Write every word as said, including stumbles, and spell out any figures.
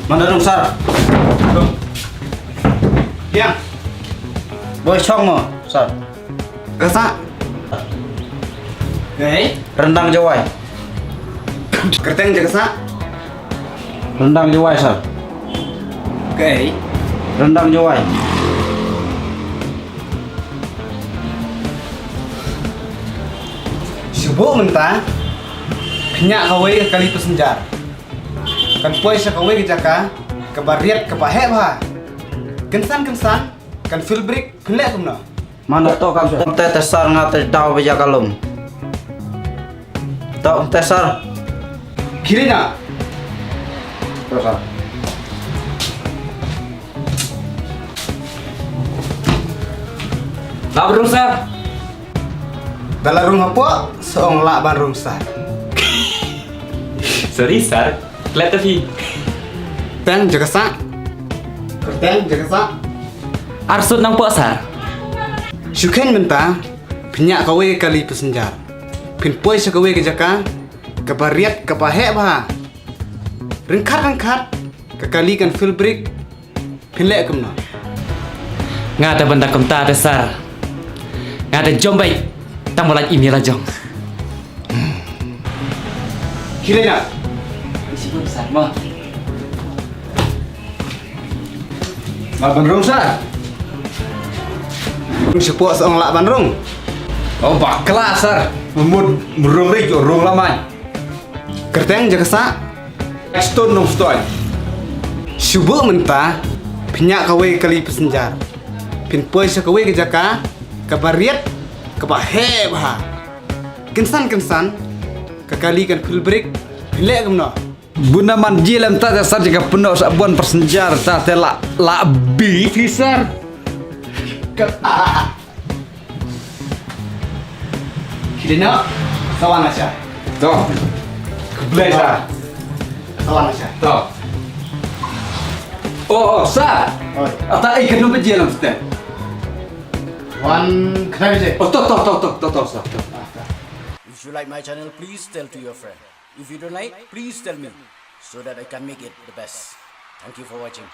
Mana rung sir? Yang. Boi chong mo sir. Kasa. Kei. Rendang Jowai. Kerteng je kasa. Rendang Jowai sir. Kei. Rendang Jowai. Shubu mynta. Kenya kawei kali passenger. Kan poi sha kawei ka jaka kaba riat kaba heh bha. Kynsan kynsan kan fail brake phin leh kumno? Mano to kam te te sar nga te daw ba jaka lum. To te sar. Kirina. To sar. Lap rung sar. Dala rung hapoh, seong lak ban rung sar. Sorry sir. Klet tapi. Teng jakasa. Teng jakasa. Arsut nang poh sir. Shuken mynta, pynyak kawei kali passenger. Phin poi sha kawei ka jaka, kaba riat kaba heh bha. Ryngkat ryngkat, ka kali kan fail brake, phin leh kumno? Nga te ban da kumta te sir. Nga te jom beit tang ba lait email la jong. Khie leit noh. Sibun sir mo. Lak ban rung sir. Rung shapoh sa ong lak ban rung. Oh bakla sir. Mut rung ri rung la mai. Kyrteng jakasa. Stone nong stone. Shubu mynta pynyak kawei kali passenger. Phin poi sha kawei ka jaka kaba riat kaba heh bha. Kynsan kynsan ka kali kan fail brake phin leh kumno? Bun na man ji lem ta sar jaka pynok sa bun passenger ta te la la bi. Sir. Khie leit noh, sa wan asha. To. Khublei sir. Sa wan asha. To. Oh, oh, sir. Oi. Ata ai kano ba je lam ste. Wan khnai je. Oh, to, to, to, to, to, to, sir. To. If you like my channel, please tell to your friend. If you don't like, please tell me so that I can make it the best. Thank you for watching.